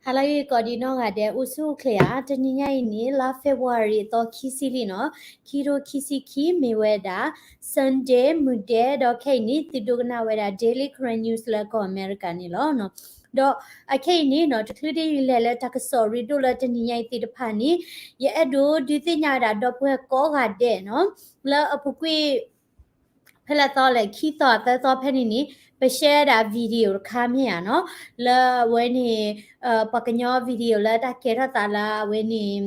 ဟါလၢအဂ့ၤကိးဒံးနီၢ်ဂၤဒဲး အိၣ်ဆူၣ်အိၣ်ချ့ဧါ. တနံၤညါအံၤန့ၣ် လါ February သီခံဆံလံနီၤ, ခံထိခံဆံခံ မ့ၢ်ဝဲဒၣ် Sunday မုၢ်ဒဲး ဒီးခဲအံၤန့ၣ် သုဒိကနၣ်ဝဲဒၣ် Daily Karen News လၢကီၢ်အမဲရကၤန့ၣ်လီၤ. ဒီးအခဲအံၤန့ၣ်နီၤ တချုးဒ်လဲၣ်လၢတၢ်ကစီၣ်ရ့ဒိၣ်လၢတနံၤညါအံၤသ့ၣ်တဖၣ်န့ၣ် ယအဲၣ်ဒိးဒုးသ့ၣ်ညါဝဲဒၣ်ဒီပုၢ်ဝဲၢ်ကိးဂၤဒဲးနီၤ, လၢအပူၤကွံာ် ဖဲလဲၣ်သီလဲၣ် ခံသီသၢသီဖဲန့ၣ်န့ၣ် ပ share ဒၣ် video တခါမ့ၢ်ဧါနီၤ, လၢအဝဲန့ၣ် ပှၤကညီ video လၢတၢ်ကဲထီၣ်သးလၢအဝဲန့ၣ်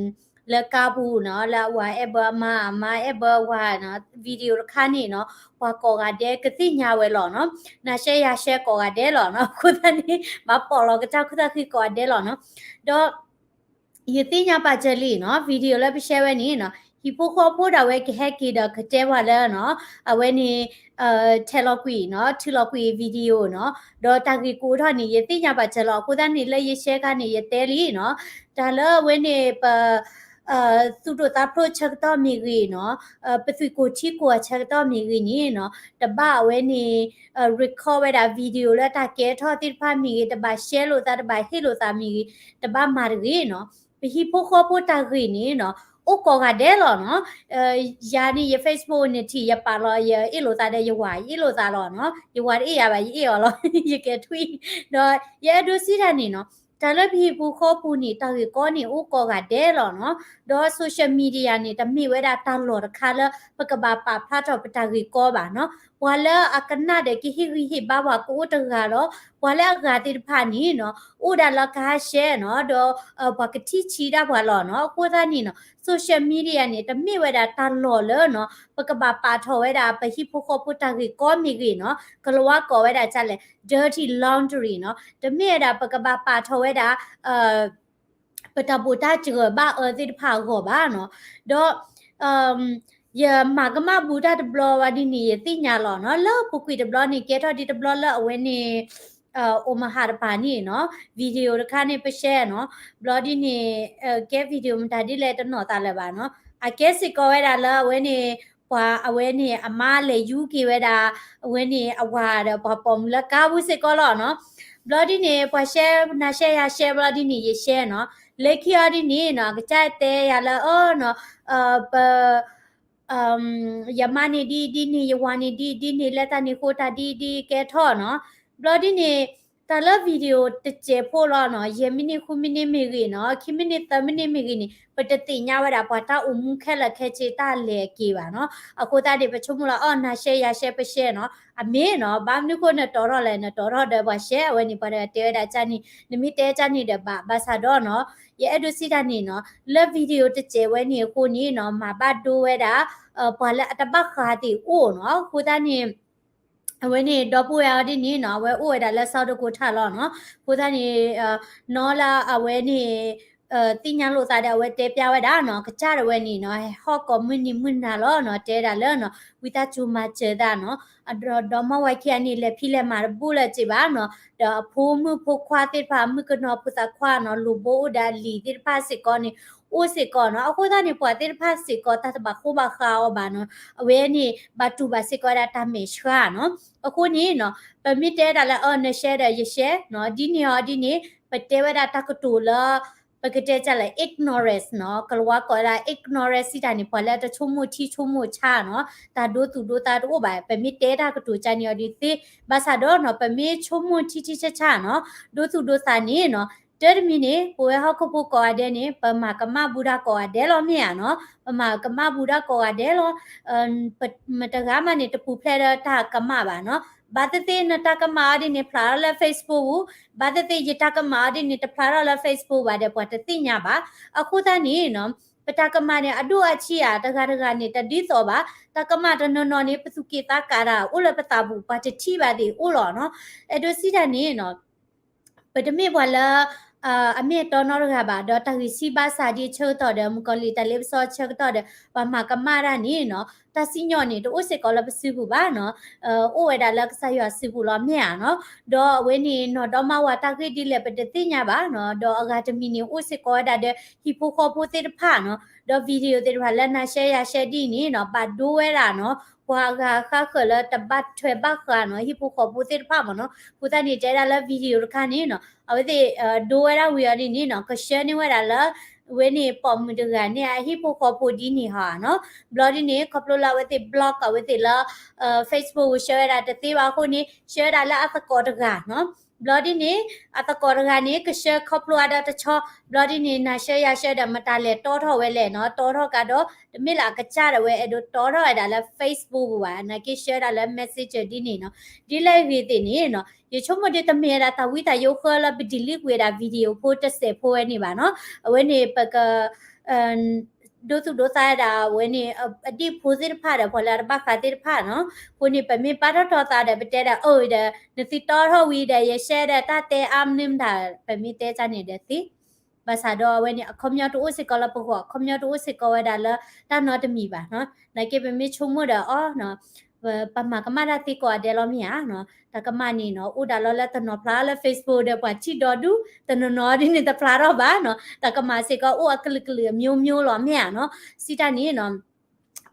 လၢကါပူၤနီၤ, လၢအဝၤအဲၣ်ဘၢအမါ အမါအဲၣ်ဘၢအဝၤနီၤ, video တခါန့ၣ်နီၤ ပှၤကိးဂၤဒဲးကသ့ၣ်ညါဝဲလီၤနီၤ, နၤ share ယၤ share ကိးဂၤဒဲးလီၤနီၤ, အဃိသတးန့ၣ် ဘၣ်ပိာ်လီၤကတၢၢ်ခိၣ်သၣ်ဃံကိးဂၤဒဲးလီၤနီၤ, ဒီး ယသ့ၣ်ညါပာ်စၢၤလံနီၤ video လၢပshareဝဲန့ၣ်နီၤ ဟံၣ်ဖိဃီဖိဒၣ်ဝဲကဟဲက့ၤဒီးကတဲပှၤလၢနီၤ အဝဲန့ၣ် ထဲးလီၤကွံာ်နီၤ ထုးလီၤကွံာ် video နီၤ, ဒီးတၢ်ဂ့ၢ်ကအိၣ်ထီၣ်န့ၣ် ယသ့ၣ်ညါပာ်စၢၤလီၤ. အဃိသတးန့ၣ် လၢယshareခါန့ၣ် ယတဲလံနီၤ, တၢ်လၢအဝဲန့ၣ် ပ သူၣ်ဒိၣ်သးဖျိးဆၢကတီၢ်မ့ၢ်ဂ့ၤနီၤ, ပသွံၣ်ကိၢ်ထံကိၢ်အဆၢကတီၢ်မ့ၢ်ဂ့ၤန့ၣ်နီၤ, တဘၣ်အဝဲန့ၣ် record ဝဲဒၣ် video လၢတၢ်ကဲထီၣ်သ့ၣ်တဖၣ်မ့ၢ်ဂ့ၤ, တဘၣ်shareလိာ်သး, တဘၣ်ဟ့ၣ်လိာ်သးမ့ၢ်ဂ့ၤ, တဘၣ်မၤတဂ့ၤနီၤ. ပဟံၣ်ဖိဃီဖိတၢ်ဂ့ၢ်န့ၣ်နီၤ အိၣ်ကိးဂၤဒဲးလီၤနီၤ. ယၤန့ၣ် ယ Facebook န့ၣ်ထံၣ် ယပာ်လီၤ ယအ့ၣ်လိာ်သးဒီးယဝၤ, ယအ့ၣ်လိာ်သးလီၤနီၤ. ယဝၤတအ့ၣ်ယၤဘၣ် ယအ့ၣ်အီၤလီၤ ယကဲထွံၣ်. ဒီးယအဲၣ်ဒိးစံးတၢ်န့ၣ်နီၤ, တၢ်လၢပဟံၣ်ပူၤဃီပူၤန့ၣ် တၢ်ဂ့ၢ်ကီန့ၣ် အိၣ်ကိးဂၤဒဲးလီၤနီၤ. ဒီး social media န့ၣ် တမ့ၢ်ဝဲဒၣ်တၢ်လီၢ်တခါလၢ ပကဘၣ်ပာ်ဖျါထီၣ်ပတၢ်ဂ့ၢ်ကီဘၣ်နီၤ. ပှၤလၢအကနၣ်ဒီးကဟ့ၣ်ဂံၢ်ဟ့ၣ်ဘါပှၤကအိၣ်တဂၤလီၤ. ပှၤလၢအဂၤသ့ၣ်တဖၣ်န့ၣ်နီၤ အိၣ်ဒၣ်လၢကဟါရှဲနီၤ, ဒီး ပှၤကထံၣ်ဆံးဒၣ်ပှၤလီၤနီၤ. အဃိသတးန့ၣ်နီၤ social media န့ၣ် တမ့ၢ်ဝဲဒၣ်တၢ်လီၢ်လၢနီၤ ပကဘၣ်ပာ်ထီၣ်ဝဲဒၣ် ပဟံၣ်ဖိဃီဖိတၢ်ဂ့ၢ်ကီမ့ၢ်ဂ့ၤနီၤ, ကလၤဝါကိးဝဲဒၣ်ဒ်လဲၣ် dirty laundry နီၤ, တမ့ၢ်ဝဲဒၣ်ပကဘၣ်ပာ်ထီၣ်ဝဲဒၣ် ပတၢ်ဘိၣ်တၢ်စှၤဘၣ်အၢသ့ၣ်တဖၣ်အဂီၢ်ဘၣ်နီၤ. ဒီး ယမၤကမၣ်ဘူးတၢ်တဘျီဝဲဒ်န့ၣ် ယသ့ၣ်ညါလီၤနီၤ. လၢအပူၤကွံာ်တဘျီန့ၣ် ကဲထီၣ်ဒ်တဘျီလၢအဝဲန့ၣ် Omaha တပၤန့ၣ်နီၤ video တခါန့ၣ် ပshareနီၤ. ဘျီဒ်န့ၣ် ကဲ video မတၤဒ်လဲၣ်တနီၤသးလၢၤဘၣ်နီၤ. အကဲစ့ၢ်ကီးဝဲဒၣ်လၢအဝဲန့ၣ် ပှၤအဝဲန့ၣ် အမါလဲၤယူၤက့ၤဝဲဒၣ် အဝဲန့ၣ်အဝၤဒီးပှၤပိာ်မုၣ်လၢကါပူၤစ့ၢ်ကီးလီၤနီၤ. ဘျီဒ်န့ၣ် ပှၤရှဲ နၤ share ယၤ share ဘျီဒ်န့ၣ် ယ share နီၤ. လၢခံအီၤဒ်န့ၣ်နီၤ ကစၢ်တဲယၤလၢအၢနီၤ ပ ယမါန့ၣ်ဒ်ဒ်န့ၣ် ယဝၤန့ၣ်ဒ်ဒ်န့ၣ် လၢတၢ်န့ၣ်အဃိတၢ်ဒ်ဒ်ကဲထီၣ်နီၤ. ဘျီဒ်န့ၣ် တၢ်လၢ video တစဲးဖိလီၤနီၤ ယဲၢ်မံးနံး ဃုမံးနံးမ့ၢ်ဂ့ၤနီၤ ခံမံးနံး သၢမံးနံးမ့ၢ်ဂ့ၤန့ၣ် ပတသ့ၣ်ညါဝဲဒၣ်ပှၤတၢ်အိၣ်မူခဲလၢာ်ခဲဆ့တၢ်လဲၤအက့ၤဘၣ်နီၤ. အဃိသတးန့ၣ် ပဆိကမိၣ်လၢအီၣ် နၤ share ယၤ share ပshareနီၤ အမ့ၢ်နီၤ ဘၣ်မနုၤဃိနတီၤထီၣ်လဲၣ် နတီၤထီၣ်ဒီးပှၤရှဲ အဝဲန့ၣ် ပှၤတဂၤတဲဝဲဒၣ်ကၢ်န့ၣ် နမ့ၢ်တဲကၢ်န့ၣ်ဒီးဘၣ် ဘၣ်ဆၣ်ဒီးနီၤ ယအဲၣ်ဒိးစံးတၢ်န့ၣ်နီၤ လၢ video တစဲးဝဲန့ၣ်အဃိန့ၣ်နီၤ မၤဘၣ်ဒိဝဲဒၣ် ပှၤလၢအတဘၣ်ဃးသ့ၣ်အိၣ်နီၤ. အဃိသတးန့ၣ် အဝဲန့ၣ် ဒီပုၢ်ဝဲၢ်အီၤဒ်န့၁ၣ်နီၤ အဝဲအိၣ်ဝဲဒၣ်လၢ South Dakota လီၤနီၤ. အဃိသတးန့ၣ် နီၤလၢအဝဲန့ၣ် သ့ၣ်ညါလိာ်သးဒီး အဝဲတဲပျၢ်ဝဲဒၣ်နီၤ ကစၢ်ဒၣ်ဝဲန့ၣ်နီၤ ဟဲဟီၣ်ကိးမုၢ်နံၤမုၢ်နၤလီၤနီၤ တဲဒၣ်လၢနီၤ ဝံသးစူၤမၤစၢၤသးနီၤ ဒီး ဒီမါဝၤခံဂၤန့ၣ် လဲၤဖံးလဲၤမၤတဘူၣ်လၢၤစ့ၢ်ဘၣ်နီၤ ဒီးအဖိမုၣ်ဖိခွါသ့ၣ်တဖၣ် မုၣ်ကနီၤဖိသၣ်ခွါနီၤ လိၣ်ဘိအိၣ်ဒီးအလံၤသ့ၣ်တဖၣ်စ့ၢ်ကီးန့ၣ် အိၣ်စ့ၢ်ကီးနီၤ. အဃိသတးန့ၣ် ပှၤသ့ၣ်တဖၣ်စ့ၢ်ကီး တၢ်တဘၣ်ဃိဘၣ်ဃးအီၤဘၣ်နီၤ အဝဲန့ၣ် ဘၣ်တူၢ်ဘၣ်စ့ၢ်ကီးဝဲဒၣ်တၢ်မဲာ်ဆှးနီၤ. အဃိန့ၣ်နီၤ ပမ့ၢ်တဲဒၣ်လၢ အၢ န share ဒီးယ share နီၤ ဒ်န့ၣ်အီၤဒ်န့ၣ် ပတဲဝဲဒၣ်တၢ်ကတိၤလၢ ပကတဲကၢ်လၢ ignorance နီၤ ကလၤဝါကိးဝဲဒၣ် ignorance စံးတၢ်န့ၣ် ပှၤလၢတဆိကမိၣ်ထံဆိကမိၣ်ဆးနီၤ တၢ်ဒိသူၣ်ဒိသးတအိၣ်ဘၣ် ပမ့ၢ်တဲတၢ်ကတိၤကၢ်န့ၣ်အီၤဒ်သ့ ဘၣ်ဆၣ်ဒီးနီၤ ပမ့ၢ်ဆိကမိၣ်ထံထံဆးဆးနီၤ ဒိသူၣ်ဒိသးန့ၣ်နီၤ တၢ်တမံၤန့ၣ် ပဝဲဟီၣ်ခိၣ်ဖိကိးဂၤဒဲးန့ၣ် ပမၤကမၣ်ဘူးတၢ်ကိးဂၤဒဲးလီၤမ့ၢ်ဧါနီၤ ပမၤကမၣ်ဘူးတၢ်ကိးဂၤဒဲးလီၤ မတဂၤမးန့ၣ် တပူၤဖျဲးဒီးတၢ်ကမၣ်ဘၣ်နီၤ ဘၣ်သ့ၣ်သ့ၣ်နတၢ်ကမၣ်အီၤဒ်န့ၣ် ဖျါထီၣ်လၢ Facebook ပူၤ ဘၣ်သ့ၣ်သ့ၣ်ယတၢ်ကမၣ်အီၤဒ်န့ၣ် တဖျါထီၣ်လၢ Facebook ဘၣ်ဒီး ပှၤတသ့ၣ်ညါဘၣ်. အဃိသတးန့ၣ်နီၤ ပတၢ်ကမၣ်န့ၣ် အဒိၣ်အဆံးဧါ တဂၤတဂၤန့ၣ် တဒ်သိးဘၣ်. တၢ်ကမၣ်တနီၤနီၤန့ၣ် ပသူၣ်က့ၣ်သးကါတၢ် အိၣ်လၢပသးပူၤ ပှၤတထံၣ်ဘၣ်သ့ၣ်အိၣ်လီၤနီၤ. အဲၣ်ဒိးစံးတၢ်န့ၣ်နီၤ ပတမ့ၢ်ပှၤလၢ အမ့ၢ်အတီနီတဂၤဘၣ် ဒီးတၢ်ဂံၢ်စၢ်ဘါစၢ်ဒ်အဆၢကတီၢ်ဒီး မုၣ်ကီၤလံၢ်တၢ်လ့ပစီအဆၢကတီၢ်ဒီး ပှၤမၤကမၣ်တၢ်န့ၣ်နီၤ တၢ်စံၣ်ညီၣ်န့ၣ် တအိၣ်စ့ၢ်ကီးလၢပစုပူၤဘၣ်နီၤ အိၣ်ဝဲဒၣ်လၢကစၢ်ယွၤစုပူၤလီၤမ့ၢ်ဧါနီၤ. ဒီးအဝဲန့ၣ် နီၢ်ဒီမါဝၤတၢ်ဂ့ၢ်ဒ်လဲၣ် ပတသ့ၣ်ညါဘၣ်နီၤ ဒီးအဂၤတမံၤန့ၣ် အိၣ်စ့ၢ်ကီးဝဲဒၣ်ဒီး ဟံၣ်ဖိဃီဖိသ့ၣ်တဖၣ်နီၤ ဒီး video သ့ၣ်တဖၣ်လၢနၤ share ယၤ share ဒ်န့ၣ်နီၤ ဘၣ်ဒိဝဲဒၣ်နီၤ ပှၤအဂၤဃါဃၢၤလၢတဘၣ်ထွဲဘၣ်ဃးနီၤ ဟံၣ်ဖိဃီဖိသ့ၣ်တဖၣ်မ့ၢ်နီၤ. အဃိသတးန့ၣ် တဲဒၣ်လၢ video တခါန့ၣ်နီၤ အဝဲသ့ၣ် ဒိဝဲဒၣ်ဝံၤအီၤဒ်န့ၣ်နီၤ ကဆှၢန့ၢ်ဝဲဒၣ်လၢ ဝဲန့ၣ်ပိာ်မုၣ်တဂၤန့ၣ် အဟံၣ်ဖိဃီဖိဒ်န့ၣ်ဟီနီၤ. ဘျီဒ်န့ၣ် ခီဖျိလၢအဝဲသ့ၣ် block အဝဲသ့ၣ်လၢ Facebook ဆှၢဝဲဒၣ်တသ့ဘၣ်အဃိန့ၣ် ဆှၢဝဲဒၣ်လၢအသကိးတဂၤနီၤ. ဘျီဒ်န့ၣ် အသကိးတဂၤန့ၣ် ကဆှၢခီဖျိအါဒီးတဆီ ဘျီဒ်န့ၣ် နၤဆှၢယၤဆှၢဒီး မတၤလဲၤတီထီၣ်ဝဲလဲၣ်နီၤ. တီထီၣ်ကဒီး တမ့ၢ်လၢအကစၢ်ဒၣ်ဝဲ အဲၣ်ဒိးတီထီၣ်ဝဲဒၣ်လၢ Facebook ပူၤဘၣ် နာ်က့ဆှၢဒၣ်လၢ Messenger ဒ်န့ၣ်နီၤ. ဒ်လဲၣ်ဂ့ၤသ့ၣ်န့ၣ်နီၤ ယဆိကမိၣ်ဒ်တမ့ၢ်ဝဲဒၣ်တၢ်ဝံတၢ်ယိးဃၢလၢပ delete ကွံာ်ဝဲဒၣ် video ဖိတစဲးဖိဝဲန့ၣ်ဘၣ်နီၤ. အဝဲန့ၣ်ပက ဒိသူၣ်ဒိသးဝဲဒၣ်အဝဲန့ၣ် အဒံၣ်ဖိသ့ၣ်တဖၣ်ဒီး ပှၤလၢအတဘၣ်ဃးသ့ၣ်တဖၣ်နီၤ. အဃိန့ၣ် ပမ့ၢ်ပာ်ထီၣ်ထီသးဒီး ပတဲဒၣ်အၢဒီး နသုတီထီၣ်ဝံၤဒီး ယရှဲဒီးတၢ်တဲအါမနုၤမတၤ ပမ့ၢ်တဲတၢ်န့ၣ်ဒီးသ့ ဘၣ်ဆၣ်ဒီးအဝဲန့ၣ် အခီပညီတအိၣ်စ့ၢ်ကီးလၢပဂီၢ် အခီပညီတအိၣ်စ့ၢ်ကီးဝဲဒၣ်လၢတၢ်နီတမံၤဘၣ်နီၤ. နာ်က့ပမ့ၢ်ဆိကမိၣ်ဒီးအီၤနီၤ ပမၤကမၣ်တၢ်သ့ကိးဂၤဒဲးလီၤမ့ၢ်ဧါနီၤ. တၢ်ကမၣ်န့ၣ်နီၤ အိၣ်ဒၣ်လီၤလၢတနီၤဖျါလၢ Facebook ဒီးပှၤထံၣ်ဒီဒူၣ် တနီၤနီၤဒ်န့ၣ်တဖျါထီၣ်ဘၣ်နီၤ. တၢ်ကမၣ်စ့ၢ်ကီးအိၣ်အကလုာ်ကလုာ်အမျိုးမျိုးလီၤမ့ၢ်ဧါနီၤ. စံးတၢ်န့ၣ်နီၤ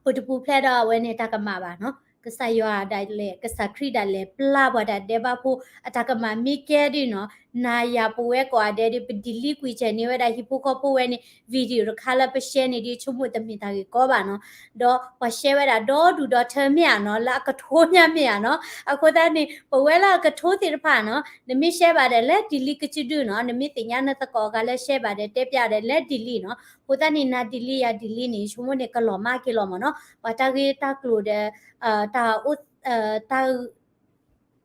ပတပူၤဖျဲးဒီးအဝဲန့ၣ်တၢ်ကမၣ်ဘၣ်နီၤ. ကစၢ်ယွၤဒၣ်လဲာ် ကစၢ်ခရံာ်ဒၣ်လဲာ် ပျၢ်ပှၤဒၣ်ဒဲးဘးဖိ အတၢ်ကမၣ်မ့ၢ်ကဲဒ်နီၤ နၤယၤပဝဲကိးဂၤဒဲးဒီး ပ delete ကွံာ်စဲးန့ၢ်ဝဲဒၣ်ဟံၣ်ဖိဃီဖိဝဲန့ၣ် video တခါလၢပ share န့ၣ်ဒီး ဆိကမိၣ်တမ့ၢ်တၢ်ဂ့ၢ်ကီဘၣ်နီၤ. ဒီးပှၤရှဲဝဲဒၣ်ဒီဒူၣ်ဒီထၢမ့ၢ်ဧါနီၤ လၢအကထိညါမ့ၢ်ဧါနီၤ. အဃိသတးန့ၣ် ပဝဲလၢအကထိသ့ၣ်တဖၣ်နီၤ နမ့ၢ်ရှဲဘၣ်ဒီးလဲၤ delete ကစုဒုနီၤ နမ့ၢ်သ့ၣ်ညါနသကိးအဂၤလၢရှဲဘၣ်ဒီးတဲပျးဒီးလဲၤ delete နီၤ. အဃိသတးန့ၣ် နၤ delete ယၤ delete န့ၣ် ဆိကမိၣ်န့ၣ်ကလီၤမၢ်က့ၤလီၤမ့ၢ်နီၤ. ပှၤတၢ်ဂ့ၢ်တၢ်ကျိၤဒီး တၢ်အိၣ် တၢ်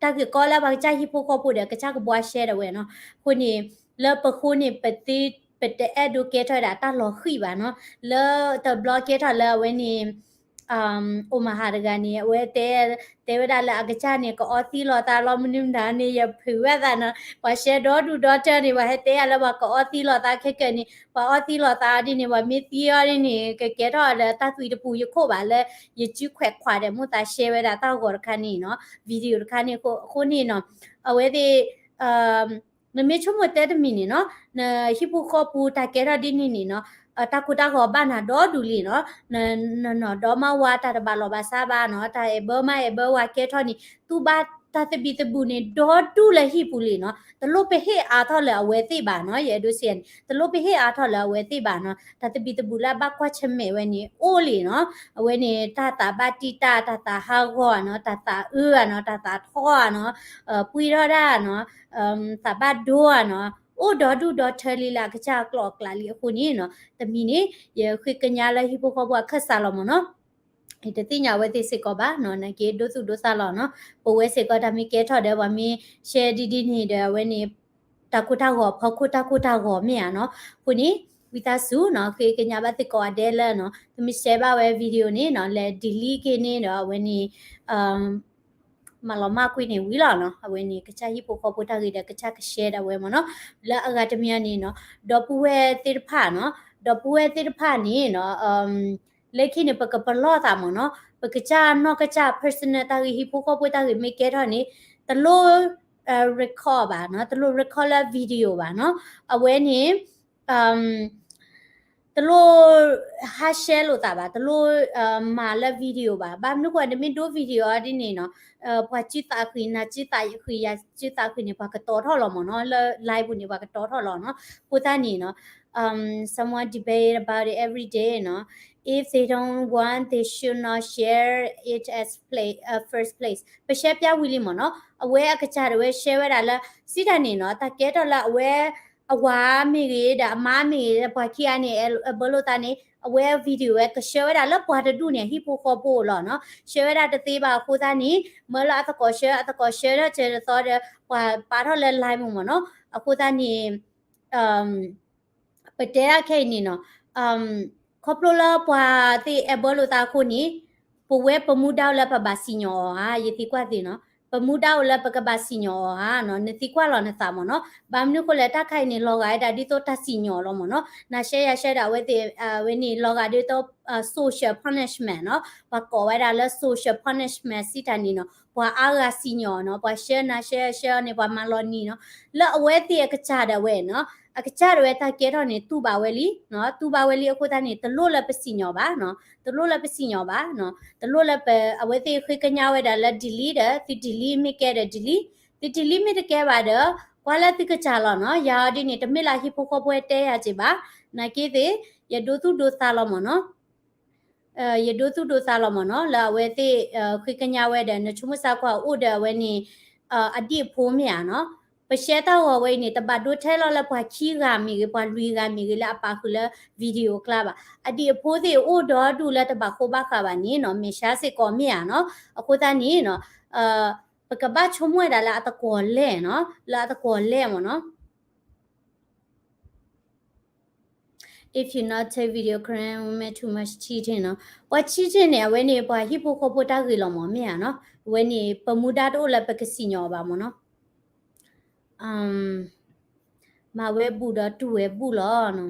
တၢ်ဂ့ၢ်ကီလၢပှၤကစၢ်ဟံၣ်ဖိဃီဖိဒီးကစၢ်ကဘှါရှဲဒၣ်ဝဲနီၤ. အဃိန့ၣ် လၢပဃိန့ၣ် ပသ့ ပတအဲၣ်ဒိးကဲထီၣ်ဝဲဒၣ်တၢ်လီၤဃံၣ်ဘၣ်နီၤ. လၢတဘျီကဲထီၣ်လၢအဝဲန့ၣ် အိၣ်မၤဟးတဂၤန့ၣ် အဝဲတဲ တဲဝဲဒၣ်လၢအကစၢ်န့ၣ် ကအီသံးလိာ်သးလီၤမနုၤမတၤန့ၣ် ယဖုးဝဲသးနီၤ. ပှၤရှဲဒီဒူၣ်ဒီထၢန့ၣ် ပှၤဟဲတဲယၤလၢပှၤကအီသံးလိာ်သးခဲကၢန့ၣ် ပှၤအီသံးလိာ်သးဒ်န့ၣ် ပှၤမ့ၢ်သံအီၤဒ်န့ၣ် ကကဲထီၣ်လၢတၢ်သွံၣ်တပူၤယခိၣ်ဘၣ်လၢ ယစုခွဲးခွးဒီးမိၢ်သးရှဲဝဲဒၣ်တၢ်ဂီၤတခါန့ၣ်နီၤ video တခါန့ၣ်အဃိန့ၣ်နီၤ အဝဲသ့ၣ် နမ့ၢ်ဆိကမိၣ်တဲတမံၤန့ၣ်နီၤ နဟံၣ်ဖိဃီဖိတၢ်ကဲထီၣ်ဒ်န့ၣ်န့ၣ်နီၤ တၢ်ကိၢ်တၢ်ဂီၤဘၣ်နၤဒီဒူၣ်လံနီၤ နနီၢ်ဒီမါဝၤတၢ်တဘၣ်လီၤဘၣ်စးဘၣ်နီၤ တၢ်အဲၣ်ဘၢမါအဲၣ်ဘၢဝၤကဲထီၣ်န့ၣ် တူၢ်ဘၣ်တၢ်သဘံၣ်သဘုၣ်န့ၣ် ဒီဒူၣ်လၢဟံၣ်ပူၤလံနီၤ တလိၣ်ပဟ့ၣ်အါထီၣ်လၢအဝဲသ့ၣ်ဘၣ်နီၤ ယအဲၣ်ဒိးစံးန့ၣ် တလိၣ်ပဟ့ၣ်အါထီၣ်လၢအဝဲသ့ၣ်ဘၣ်နီၤ တၢ်သဘံၣ်သဘုၣ်လၢအဘၣ်ကွၢ်ဆၢၣ်မဲာ်ဝဲန့ၣ် အိၣ်လံနီၤ အဝဲန့ၣ် တၢ်သးဘၣ်တံၢ်တၢ် တၢ်သးဟးဂီၤနီၤ တၢ်သးအၢနီၤ တၢ်သးထီနီၤ ပှံထီၣ်ဒၣ်နီၤ သးဘၣ်ဒိနီၤ အိၣ်ဒီဒူၣ်ဒီထၢလံလၢအကစၢ်အကျိာ်အကျဲလံအဃိန့ၣ်နီၤ တမံၤန့ၣ် ယဃ့ကညးလၢဟံၣ်ဖိဃီဖိအခၢၣ်စးလီၤမ့ၢ်နီၤ ယတသ့ၣ်ညါအဝဲသ့ၣ်စ့ၢ်ကီးဘၣ်နီၤ နာ်က့ဒိသူၣ်ဒိသးလီၤနီၤ ပဝဲစ့ၢ်ကီးတၢ်မ့ၢ်ကဲထီၣ်ဒီး ပှၤမ့ၢ်ရှဲဒ်ဒ်န့ၣ်ဒီး အဝဲန့ၣ် တၢ်ကိၢ်တၢ်ဂီၤ ဖီခိၣ်တၢ်ကိၢ်တၢ်ဂီၤမ့ၢ်ဧါနီၤ အဃိန့ၣ် ဝံသးစူၤနီၤ ဃ့ကညးဘၣ်သ့ၣ်ကိးဂၤဒဲးလၢနီၤ သုမ့ၢ်ရှဲဘၣ်ဝဲ video န့ၣ်နီၤ လဲၤ delete က့ၤန့ၣ်ဒီး အဝဲန့ၣ် မၤလီၤမၢ်ကွံာ်န့ၣ်ဝံၤလီၤနီၤ အဝဲန့ၣ် ကစၢ်ဟံၣ်ဖိဃီဖိတၢ်ဂ့ၤဒီး ကစၢ်ကရှဲဒၣ်ဝဲမ့ၢ်နီၤ လၢအဂၤတမံၤန့ၣ်နီၤ ဒီပုၢ်ဝဲၢ်သ့ၣ်တဖၣ်နီၤ ဒီပုၢ်ဝဲၢ်သ့ၣ်တဖၣ်န့ၣ်နီၤ လၢခံန့ၣ် ပကပလီၢ်သးမ့ၢ်နီၤ ပကစၢ်နီၢ်ကစၢ် personal တၢ်ဂ့ၢ် ဟံၣ်ဖိဃီဖိတၢ်ဂ့ၢ်မ့ၢ်ကဲထီၣ်န့ၣ် တလိၣ် record ဘၣ်နီၤ တလိၣ် record လၢ video ဘၣ်နီၤ အဝဲန့ၣ် တလိၣ် ဟးရှဲလိာ်သးဘၣ် တလိၣ် မၤလၢ video ဘၣ် ဘၣ်မနုၤဃိ နမ့ၢ်ဒိ video အီၤဒ်န့ၣ်နီၤ ပှၤစုသးဃံး နၤစုသးဃံး ယၤစုသးဃံးန့ၣ် ပှၤကတီထီၣ်လီၤမ့ၢ်နီၤ လၢ live ပူၤန့ၣ် ပှၤကတီထီၣ်လီၤနီၤ အဃိသတးန့ၣ်နီၤ someone debate about it every day နီၤ if they don't want they should not share it as play first place ပရှဲပျၢ်ဝံၤလံမ့ၢ်နီၤ အဝဲအကစၢ်ဒၣ်ဝဲရှဲဝဲဒၣ်လၢ စံးတၢ်န့ၣ်နီၤ တၢ်ကဲထီၣ်လၢအဝဲ အဝၤမ့ၢ်ဂ့ၤ ဒီးအမါမ့ၢ်ဂ့ၤ ပှၤခံဂၤန့ၣ် အဘၢလိာ်သးန့ၣ် အဝဲ video ဝဲကဆှၢဝဲဒၣ်လၢပှၤတဒူၣ်န့ၣ် အဟံၣ်ဖိဃီဖိလီၤနီၤ ရှှၢဝဲဒၣ်တသ့ဘၣ်အဃိသတးန့ၣ် မၢလၢအသကိးရှှၢ အသကိးရှှၢထီၣ်စၢၤတသီဒီး ပှၤပာ်ထီၣ်လၢ live မ့ၢ်နီၤ အဃိသတးန့ၣ် ပတဲဒၣ်ခဲအံၤန့ၣ်နီၤ ခီဖျိလၢပှၤသ့ၣ်အဲၣ်ဘၢလိာ်သးအဃိန့ၣ် ပဝဲပမူဒါအိၣ်လၢပဘၣ်စံၣ်ညီၣ်အီၤဧါ ယသံကွၢ်သ့ၣ်နီၤ ပမူဒါအိၣ်လၢပကဘၣ်စံၣ်ညီၣ်အီၤဧါနီၤ နသံကွၢ်လီၤနသးမ့ၢ်နီၤ ဘၣ်မနုၤဃိလဲၣ် တၢ်ခါအံၤန့ၣ် လီၤဂာ်ဝဲဒၣ်ဒ်သိးတၢ်စံၣ်ညီၣ်လီၤမ့ၢ်နီၤ နၤရှဲယၤရှဲဒၣ်အဝဲသ့ၣ် ဝဲန့ၣ် လီၤဂာ်ဒ်သိး social punishment နီၤ ပှၤကိးဝဲဒၣ်လၢ social punishment စံးတၢ်န့ၣ်နီၤ ပှၤအါဂၤစံၣ်ညီၣ်နီၤ ပှၤရှဲနၤရှဲရှဲအီၤန့ၣ် ပှၤမၤလီၤနံၤနီၤ လၢအဝဲသ့ၣ်အကစၢ်ဒၣ်ဝဲနီၤ အကစၢ်ဒၣ်ဝဲတၢ်ကဲထီၣ်န့ၣ် တူၢ်ဘၣ်ဝဲလံ, တူၢ်ဘၣ်ဝဲလံအဃိသတးန့ၣ် တလိၣ်လၢပစံၣ်ညီၣ်ဘၣ်, တလိၣ်လၢပစံၣ်ညီၣ်ဘၣ်, တလိၣ်လၢပ, အဝဲသ့ၣ်ဃ့ကညးဝဲဒၣ်လၢ delete ဒီး သု delete မ့ၢ်ကဲဒီး delete, သု delete မ့ၢ်တကဲဘၣ်ဒီး ကွၢ်လၢသုကစၢ်လီၤနီၤ. ယၤအီၤဒ်န့ၣ် တမ့ၢ်လၢဟံၣ်ဖိဃီဖိတဲယၤက့ၤဘၣ်, နာ်က့သ့ၣ် ယဒိသူၣ်ဒိသးလီၤမ့ၢ်နီၤ. ယဒိသူၣ်ဒိသးလီၤမ့ၢ်နီၤ လၢအဝဲသ့ၣ် ဃ့ကညးဝဲဒီး နဆိကမိၣ်စ့ၢ်ကီးအိၣ်ဒီးအဝဲန့ၣ် အဒံၣ်အဖိမ့ၢ်ဧါနီၤ. ပရှဲတၢ်ဂီၤဝဲအံၤန့ၣ် တဘၣ်ဒိထဲလီၤလၢပှၤခံဂၤမ့ၢ်ဂ့ၤ ပှၤလွံၢ်ဂၤမ့ၢ်ဂ့ၤ လၢအပာ်ဃုာ်လၢ video အကျါဘၣ်. အဒံၣ်အဖိသ့ၣ်အိၣ်ဒီဒူၣ်လၢတဘၣ်ဃိဘၣ်ဃးဘၣ်န့ၣ်နီၤ မဲာ်ဆှးစ့ၢ်ကီးမ့ၢ်ဧါနီၤ. အဃိသတးန့ၣ်နီၤ ပကဘၣ်ဆိကမိၣ်ဝဲဒၣ်လၢအသကိးလဲၣ်နီၤ, လၢအသကိးလဲၣ်မ့ၢ်နီၤ. If you not take video, Karen women too much cheating နီၤ. ပှၤ cheating န့ၣ် အဝဲန့ၣ် ပှၤဟံၣ်ဖိဃီဖိတၢ်ဂ့ၤလီၤမ့ၢ်ဧါနီၤ. အဝဲန့ၣ် ပမူဒါတအိၣ်လၢပကစံၣ်ညီၣ်အီၤဘၣ်မ့ၢ်နီၤ. မၤဝဲဘူးဒီးတူၢ်ဝဲဘူးလီၤနီ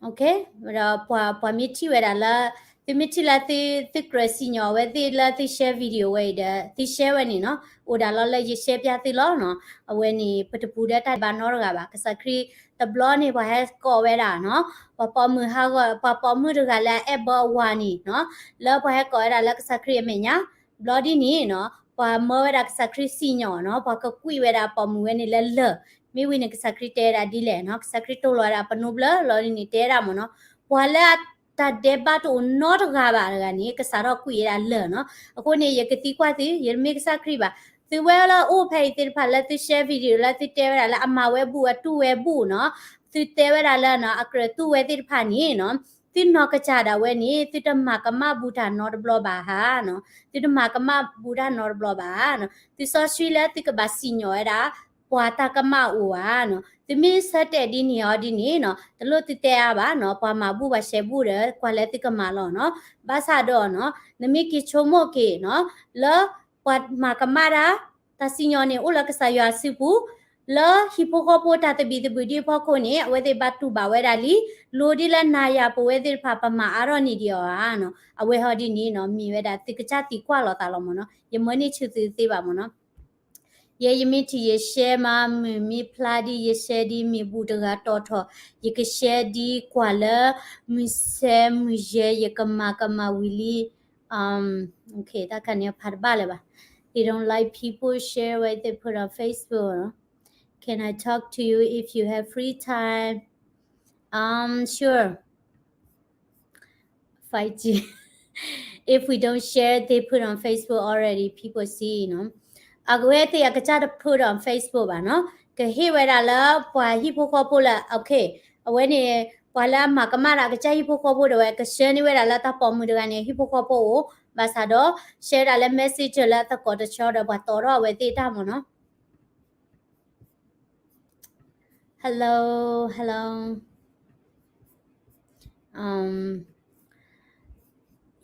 ၤ. ဒီးပှၤမ့ၢ်ထံၣ်ဝဲဒၣ်လၢ သုမ့ၢ်ထံၣ်လၢသု သုကြၢးစံၣ်ညီၣ်အဝဲသ့ၣ်လၢသု share video ဝဲအံၤဒီး သု share ဝဲန့ၣ်နီၤ အိၣ်ဒၣ်လီၤလၢယ share ပျၢ်သုလီၤနီၤ. အဝဲန့ၣ် ပတပူၤဒီးတၢ်ဘၣ်နီတဂၤဘၣ်. ကစၢ်ခရံာ်တဘျီန့ၣ် ပှၤဟဲကိးဝဲဒၣ်နီၤ ပှၤပိာ်မုၣ်ဟးဂီၤ ပှၤပိာ်မုၣ်တဂၤလၢအအဲၣ်ဘၢအဝၤန့ၣ်နီၤ လၢပှၤဟဲကိးဝဲဒၣ်လၢကစၢ်ခရံာ်အမဲာ်ညါ ဘျီဒ်န့ၣ်နီၤ ပှၤမၢဝဲဒၣ်ကစၢ်ခရံာ်စံၣ်ညီၣ်နီၤ ပှၤကကွံာ်ဝဲဒၣ်ပိာ်မုၣ်ဝဲန့ၣ်လၢလၢၢ်. မ့ၢ်ဝံၤန့ၣ် ကစၢ်ခရံာ်တဲဝဲဒၣ်ဒ်လဲၣ်နီၤ ကစၢ်ခရံာ်တိၢ်လီၤဝဲဒၣ်ပနိဘျၢလီၤဒ်န့ၣ် တဲဝဲဒၣ်မ့ၢ်နီၤ ပှၤလၢအတၢ်ဒဲးဘးတအိၣ်နီတဂၤဘၣ်တဂၤန့ၣ် ကစးထီၣ်ကွံာ်ဝဲဒၣ်လၢၢ်နီၤ. အဃိန့ၣ် ယကသံကွၢ်သု ယတမ့ၢ်ကစၢ်ခရံာ်ဘၣ်. သုဝဲလၢအအိၣ်ဖဲအံၤသ့ၣ်တဖၣ်လၢသု share video လၢသုတဲဝဲဒၣ်လၢအမၤဝဲဘူးအတူၢ်ဝဲဘူးနီၤ သုတဲဝဲဒၣ်လၢနီၤ အကြၢးတူၢ်ဝဲသ့ၣ်တဖၣ်န့ၣ်နီၤ သုနီၢ်ကစၢ်ဒၣ်ဝဲန့ၣ် သုတမၤကမၣ်ဘူးတၢ်နီတဘျီဘၣ်ဧါနီၤ သုတမၤကမၣ်ဘူးတၢ်နီတဘျီဘၣ်ဧါနီၤ သုစီဆှံလၢသုကဘၣ်စံၣ်ညီၣ်ဝဲဒၣ် ပှၤတၢ်ကမၣ်အိၣ်ဧါနီၤ သုမ့ၢ်ဆၢတဲာ်ဒ်န့ၣ်အီၤဒ်န့ၣ်နီၤ တလိၣ်သုတဲအါဘၣ်နီၤ ပှၤမၤဘူးပှၤရှဲဘူးဒီး ကွၢ်လၢသုကမၤလီၤနီၤ ဘၣ်ဆၣ်ဒီးနီၤ နမ့ၢ်က့ၤဆိကမိၣ်က့ၤနီၤ လၢပှၤမၤကမၣ်တၢ် တၢ်စံၣ်ညီၣ်န့ၣ် အိၣ်လၢကစၢ်ယွၤစုပူၤ လၢဟံၣ်ဖိဃီဖိတၢ်သဘံၣ်သဘုၣ်ဒ်အဖီခိၣ်န့ၣ် အဝဲသ့ၣ်ဘၣ်တူၢ်ဘၣ်ဝဲဒၣ်လံ လိၤဒ်လၢနၤယၤပဝဲသ့ၣ်တဖၣ် ပမၤအါထီၣ်န့ၢ်ဒံးအီၤဧါနီၤ အဝဲဟီဒ်န့ၣ်နီၤ မ့ၢ်ဝဲဒၣ်သုကစၢ်သံကွၢ်လိာ်သးလီၤမ့ၢ်နီၤ ယမၢန့ၢ်ဆူသုသ့ဘၣ်မ့ၢ်နီၤ ယဲယမ့ၢ်ထံၣ်ယ share မး မုၢ်မ့ၢ်ဖျါဒ်ယ share ဒ်မ့ၢ်ဘူးတဂၤတီၤထီၣ် ယက share ဒ်ကွၢ်လၢ မုၢ်ဆဲးမုၢ်ယဲၢ် ယကမၤကမၣ်ဝံၤလံ okay တၢ်ခါန့ၣ်ဖးတဘၣ်လၢၤဘၣ် They don't like people share what they put on Facebook. Can I talk to you if you have free time? Um, sure. five G. If we don't share, they put on Facebook already. People see, you know. အဝဲသ့ၣ်အကစၢ်တ put on Facebook ဘၣ်နီၤ. ကဟ့ၣ်ဝဲဒၣ်လၢပှၤဟံၣ်ဖိဃီဖိလၢ okay အဝဲန့ၣ် ပှၤလၢအမၤကမၣ်ဒၣ်အကစၢ်ဟံၣ်ဖိဃီဖိဒၣ်ဝဲ က share န့ၢ်ဝဲဒၣ်လၢတၢ်ပိာ်မုၣ်တဂၤန့ၣ် ဟံၣ်ဖိဃီဖိအိၣ် ဘၣ်ဆၣ်ဒီး share ဒၣ်လၢ messenger လၢအသကိးတဆီဒီး ပှၤတီထီၣ်အဝဲသ့ၣ်တၢ်မ့ၢ်နီၤ. Hello, hello. Um,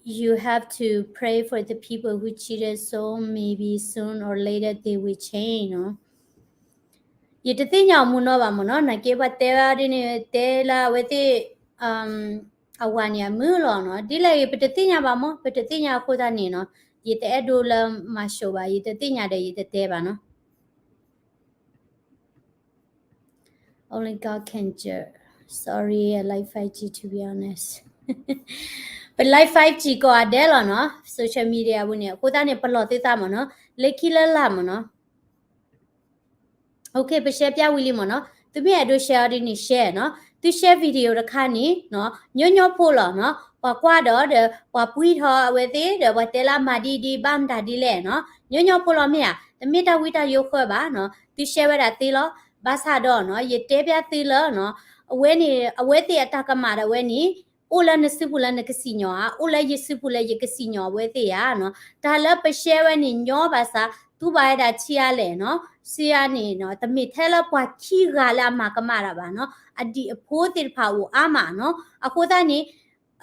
you have to pray for the people who cheated, so maybe soon or later they will change, no? ယတသ့ၣ်ညါအမူနီဘၣ်မ့ၢ်နီၤ, နာ်က့ပှၤတဲဘၣ်ဒ်န့ၣ် တဲလၢအဝဲသ့ၣ် အဝၤန့ၣ်အမုာ်လီၤနီၤ. ဒ်လဲၣ်ဂ့ၤ ပတသ့ၣ်ညါဘၣ်မ့ၢ်, ပတသ့ၣ်ညါအဃိသတးန့ၣ်နီၤ, ယတအဲၣ်ဒိးလၢမၤၡိးဘၣ်, ယတသ့ၣ်ညါဒီးယတတဲဘၣ်နီၤ. Only God can judge. Sorry, I like five G to be honest. ပ like five G ကိးဂၤဒဲးလီၤနီၤ, social media ပူၤန့ၣ်, အဃိသတးန့ၣ် ပလီၢ်သုသးမ့ၢ်နီၤ, လၢခံလၢလာ်မ့ၢ်နီၤ. Okay, ပ share ပျၢ်ဝံၤလံမ့ၢ်နီၤ, သုမ့ၢ်အဲၣ်ဒိး share အီၤဒ်န့ၣ် share နီၤ, သု share video တခါန့ၣ်, ညီညီဖိလီၤနီၤ, ပှၤကွၢ်ဒီးဒီး ပှၤပှံၢ်ထီၣ်အဝဲသ့ၣ်ဒီး ပှၤတဲလၢအမၤဒ်ဒ်ဘၣ်မတၤဒ်လဲၣ်နီၤ, ညီညီဖိလီၤမ့ၢ်ဧါ, တမ့ၢ်တၢ်ဝံတၢ်ယိဃၢဘၣ်နီၤ, သု share ဝဲဒၣ်သ့လီၤ. ဘၣ်ဆၣ်ဒီးနီၤ, ယတဲပျၢ်သုလၢနီၤ, အဝဲန့ၣ် အဝဲသ့ၣ်အတၢ်ကမၣ်ဒၣ်ဝဲန့ၣ် အိၣ်လၢနစုပူၤလၢနကစံၣ်ညီၣ်ဧါ, အိၣ်လၢယစုပူၤလၢယကစံၣ်ညီၣ်အဝဲသ့ၣ်ဧါနီၤ. တၢ်လၢပ share ဝဲန့ၣ် ညီဘၣ်ဆၣ် တူၢ်ဘၣ်ဝဲဒၣ်ဆံးအါလဲၣ်နီၤ, ဆံးအါန့ၣ် တမ့ၢ်ထဲလၢပှၤခံဂၤလၢအမၤကမၣ်တၢ်ဘၣ်နီၤ, အဒံၣ်အဖိသ့ၣ်တဖၣ်အိၣ်အါမးနီၤ. အဃိသတးန့ၣ်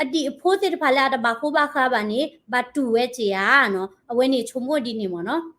အဒံၣ်အဖိသ့ၣ်တဖၣ်လၢအတဘၣ်ဃိဘၣ်ဃးဘၣ်န့ၣ် ဘၣ်တူၢ်ဝဲတ့ၢ်ဧါနီၤ, အဝဲန့ၣ်ဆိကမိၣ်ဒ်န့ၣ်မ့ၢ်နီၤ.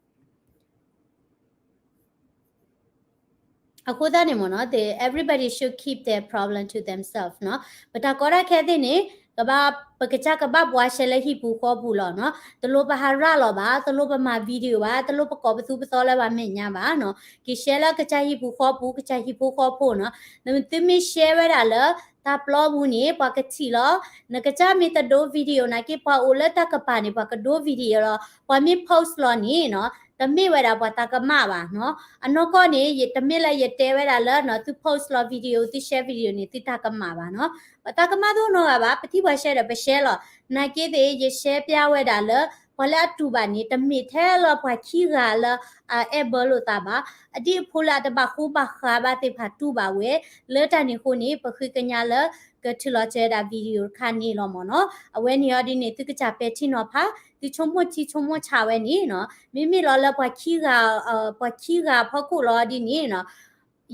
အဃိသတးန့ၣ်မ့ၢ်နီၤ, everybody should keep their problem to themselves နီၤ. ပတၢ်ကီတၢ်ခဲသ့ၣ်န့ၣ် ကဘၣ် ပကစၢ်ကဘၣ်ဘှါရှဲလၢဟံၣ်ပူၤဃီပူၤလီၤနီၤ. တလိၣ်ပဟးရၣ်လီၤဘၣ်, တလိၣ်ပမၤ video ဘၣ်, တလိၣ်ပကိးပသူပသီလၢပှၤမဲာ်ညါဘၣ်နီၤ. က့ၤရှဲလၢကစၢ်ဟံၣ်ပူၤဃီပူၤ, ကစၢ်ဟံၣ်ဖိဃီဖိနီၤ. သုမ့ၢ်ရှဲဝဲဒၣ်လၢတၢ်ပျီပူၤန့ၣ် ပှၤကထံၣ်လီၤ. နကစၢ်မ့ၢ်တဒိ video နာ်က့ ပှၤအိၣ်လၢတၢ်ကပၤန့ၣ် ပှၤကဒိ video လီၤ. ပှၤမ့ၢ် post လီၤန့ၣ်နီၤ တမ့ၢ်ဝဲဒၣ်ပှၤတၢ်ကမၣ်ဘၣ်နီၤ. အနီၢ်ကီၢ်န့ၣ် ယတမ့ၢ်လၢယတဲဝဲဒၣ်လၢနီၤ သု post လီၤ video သု share video န့ၣ် သုတၢ်ကမၣ်ဘၣ်နီၤ. ပတၢ်ကမၣ်တအိၣ်နီတဂၤဘၣ်, ပထံၣ်ပှၤ share ဒီးပ share လီၤ. နာ်က့သ့ၣ် ယ share ပျၢ်ဝဲဒၣ်လၢ ပှၤလၢအတူၢ်ဘၣ်န့ၣ် တမ့ၢ်ထဲလၢပှၤခံဂၤလၢအအဲၣ်ဘၢလိာ်သးဘၣ်. အဒ်အဖိလၢအတဘၣ်ဃူဘၣ်ဃးဘၣ်သ့ၣ်တဖၣ်တူၢ်ဘၣ်ဝဲ, လၢတၢ်န့ၣ်အဃိန့ၣ် ပဃ့ကညးလၢ ကထုးလီၤစၢၤဝဲဒၣ် video တခါန့ၣ်လီၤမ့ၢ်နီၤ. အဝဲန့ၣ်အီၤဒ်န့ၣ် သုကစၢ်ပဲာ်ထံနီၤဖး, သုဆိကမိၣ်ထံဆိကမိၣ်ဆးဝဲန့ၣ်နီၤ. မ့မ့ၢ်လီၤလၢပှၤခံဂၤ, ပှၤခံဂၤဖီခိၣ်လီၤဒ်န့ၣ်နီၤ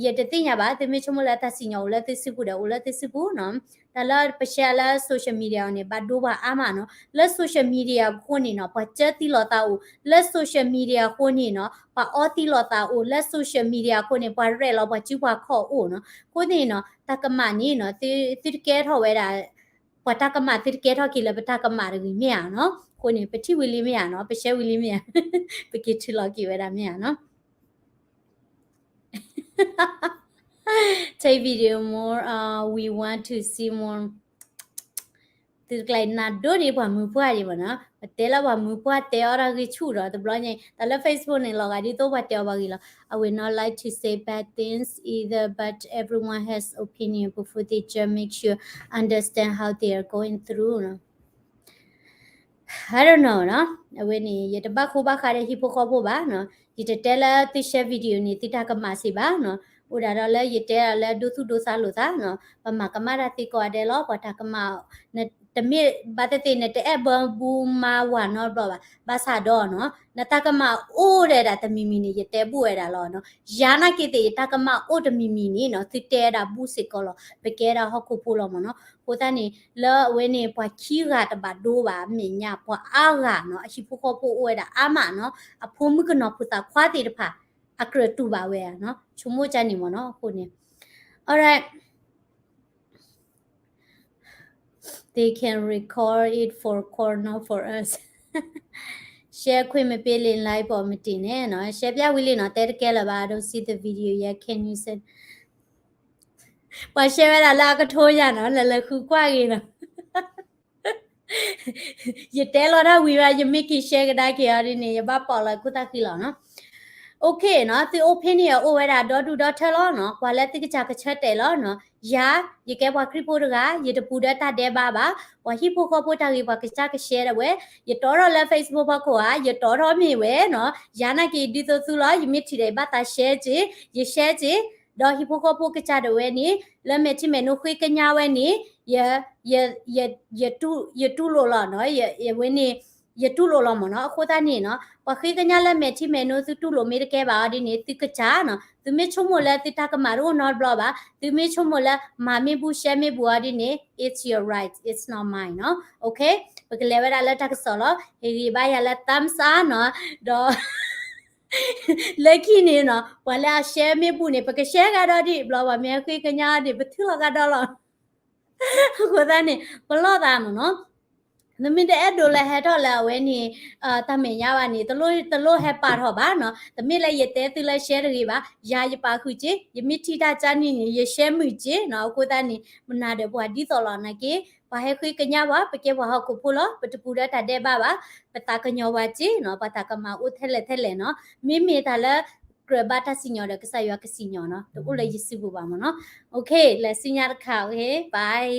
ယတသ့ၣ်ညါဘၣ်, သုမ့ၢ်ဆိကမိၣ်လၢတၢ်စံၣ်ညီၣ်အိၣ်လၢသုစုပူၤဒီး အိၣ်လၢသုစုပူၤနီၤ. တၢ်လၢပ share လၢ social media အီၤန့ၣ် ဘၣ်ဒိပှၤအါမးနီၤ. လၢ social media အဃိန့ၣ်နီၤ ပှၤစၢသံလိာ်သးအိၣ်, လၢ social media အဃိန့ၣ်နီၤ ပှၤအီသံလိာ်သးအိၣ်, လၢ social media အဃိန့ၣ် ပှၤရဲၣ်လီၤပှၤစုပှၤခီၣ်အိၣ်နီၤ. အဃိန့ၣ်နီၤ တၢ်ကမၣ်န့ၣ်နီၤ သုတကဲထီၣ်ဝဲဒၣ် ပှၤတၢ်ကမၣ် သုတကဲထီၣ်က့ၤလၢပတၢ်ကမၣ်တဂ့ၤမ့ၢ်ဧါနီၤ. အဃိန့ၣ် ပထံၣ်ဝံၤလံမ့ၢ်ဧါနီၤ, ပ share ဝံၤလံမ့ၢ်ဧါ, ပက့ၤထုးလီၤက့ၤဝဲဒၣ်မ့ၢ်ဧါနီၤ. Take video more, uh, we want to see more. သုတကျါအံၤ နၤဒိၣ်န့ၣ်ပှၤမုၢ်ပှၢ်ဒံးဘၣ်နီၤ, ပတဲလၢပှၤမုၢ်ပှၢ်တဲအီၤတၢ်ဂ့ၢ်ဆူၣ်ဒီး တဘျီညါအံၤ တၢ်လၢ Facebook န့ၣ် လီၤဂာ်ဒ်သိးပှၤတဲအီၤပှၤဂ့ၤလီၤ. I would not like to say bad things either, but everyone has opinion before they judge, make sure understand how they are going through နီၤ. I don't know နီၤ, အဝဲန့ၣ် ယတဘၣ်ဃူဘၣ်ဃးဒီးဟံၣ်ဖိဃီဖိဘၣ်နီၤ, ယတတဲလၢသု share video န့ၣ် သုတၢ်ကမၣ်စ့ၢ်ဘၣ်နီၤ, အိၣ်ဒၣ်ဒီးလၢယတဲဒၣ်လၢဒိသူၣ်ဒိသးလိာ်သးနီၤ, ပမၤကမၣ်တၢ်သ့ကိးဂၤဒဲးလီၤ, ပှၤတၢ်ကမၣ် တမ့ၢ်ဘၣ်သ့ၣ်သ့ၣ် နတအဲၣ်ဘၢဘူးမါဝၤနီတဘျီဘၣ်, ဘၣ်ဆၣ်ဒီးနီၤ နတၢ်ကမၣ်အိၣ်ဒဲးဒၣ်တမံၤမံၤန့ၣ် ယတဲဘူးဝဲဒၣ်လီၤနီၤ, ယၤနာ်က့သ့ၣ် ယတၢ်ကမၣ်အိၣ်တမံၤမံၤန့ၣ်နီၤ သုတဲဝဲဒၣ်ဘူးစ့ၢ်ကီးလီၤ, ပကဲဒၣ်ဟီၣ်ခိၣ်ဖိလီၤမ့ၢ်နီၤ. အဃိသတးန့ၣ် လၢအဝဲန့ၣ် ပှၤခံဂၤတဘၣ်ဒိဘၣ်အမဲာ်ညါ ပှၤအါဂၤနီၤ အဟံၣ်ဖိဃီဖိအိၣ်ဝဲဒၣ်အါမးနီၤ, အဖိမုၣ်ကနီၤဖိသၣ်ခွါသ့ၣ်တဖၣ် အကြၢးတူၢ်ဘၣ်ဝဲနီၤ, ဆိကမိၣ်ကၢ်န့ၣ်မ့ၢ်နီၤ, အဃိန့ၣ် alright. They can record it for court, not for us. Share ခွင့်မပေးလင် live ပေါ်မတင်နဲ့နော်, share ပျၢ်ဝံၤလံနီၤ, တဲတကဲလၢၤဘၣ်, I don't see the video yet, can you send? ပှၤ share ဝဲဒၣ်လၢအကထိယၤနီၤ, လၢလၢဃုကွၢ်ဂ့ၤနီၤ. ယတဲလီၤတၢ်ဝံၤဘၣ်, ယမ့ၢ်က့ၤ share ကဒါက့ၤအီၤဒ်န့ၣ် ယဘၣ်ပိာ်လီၤခိၣ်သၣ်ဃံလီၤနီၤ. Okay နီၤ, သု opinion အိၣ်ဝဲဒၣ်ဒီဒူၣ်ဒီထၢလီၤနီၤ, ကွၢ်လၢသုကစၢ်ကဆၢတဲာ်လီၤနီၤ. ယၤ ယကဲပှၤခရံာ်ဖိတဂၤ, ယတပူၤဒီးတၢ်ဒဲးဘးဘၣ်, ပှၤဟံၣ်ဖိဃီဖိတၢ်ဂ့ၢ်ပှၤကစၢ်က share ဒၣ်ဝဲ, ယတီထီၣ်လၢ Facebook ဖီခိၣ်ဧါ, ယတီထီၣ်မ့ၢ်ဝဲနီၤ, ယၤနာ်က့ဒ်သိးသုလီၤ, ယမ့ၢ်ထံၣ်ဒီးယဘၣ်သး share က့ၤ, ယ share က့ၤ ဒီးဟံၣ်ဖိဃီဖိကစၢ်ဒၣ်ဝဲန့ၣ် လၢမဲာ်ထံမဲာ်နိဃ့ကညးဝဲန့ၣ် ယ ယ ယ ယတူၢ်လိာ်လီၤနီၤ, ယဝဲန့ၣ် ယတူၢ်လိာ်လီၤမ့ၢ်နီၤ. အဃိသတးန့ၣ်နီၤ ပှၤဃ့ကညးလၢမဲာ်ထံမဲာ်နိသုတူၢ်လိာ်မ့ၢ်တကဲဘၣ်အီၤဒ်န့ၣ် သုကစၢ်နီၤ, သုမ့ၢ်ဆိကမိၣ်လၢသုတၢ်ကမၣ်တအိၣ်နီတဘျီဘၣ်, သုမ့ၢ်ဆိကမိၣ်လၢမၤမ့ၢ်ဘူး share မ့ၢ်ဘူးအီၤဒ်န့ၣ် it's your right, it's not mine နီၤ. Okay, ပကလဲၤဝဲဒၣ်လၢတၢ်ကစီၣ်လီၤ. ဟ့ၣ်ဂံၢ်ဘါယၤလၢ thumbs up နီၤ, ဒီး လၢခံန့ၣ်နီၤ ပှၤလၢအ share မ့ၢ်ဘူးန့ၣ် ပက share ကဒီးဒံးဘျီ ပှၤမ့ၢ်ဃ့ကညးဒံး ပထုးလီၤကဒီးလီၤ. အဃိသတးန့ၣ် ပလီၢ်သးမ့ၢ်နီၤ, နမ့ၢ်တအဲၣ်ဒိးလၢဟဲထီၣ်လၢအဝဲန့ၣ် တၢ်မဲာ်ညါဘၣ်န့ၣ် တလိၣ်ဟဲပာ်ထီၣ်ဘၣ်နီၤ. တမ့ၢ်လၢယတဲသုလၢ share တဂ့ၤဘၣ်, ယၤယပာ်ဃုာ်က့ၤ, ယမ့ၢ်ထံၣ်တၢ်ကၢ်န့ၣ်န့ၣ် ယ share မုာ်က့ၤနီၤ. အဃိသတးန့ၣ် ပနာ်ဒီးပှၤဒ်သိးလီၤနာ်က့ ပှၤဟဲဃ့ကညးပှၤ ပကဲပှၤဟီၣ်ခိၣ်ဖိလီၤ, ပတပူၤဒီးတၢ်ဒဲးဘးဘၣ်, ပသးကညီၤပှၤက့ၤနီၤ, ပှၤတၢ်ကမၣ်အိၣ်ထဲလဲၣ်ထဲလဲၣ်နီၤ. မ့မ့ၢ်တၢ်လၢ ကြၢးဘၣ်တၢ်စံၣ်ညီၣ်ဒီးကစၢ်ယွၤကစံၣ်ညီၣ်နီၤ, တအိၣ်လၢယစုပူၤဘၣ်မ့ၢ်နီၤ. Okay, လၢဆူညါတခါ, okay, bye.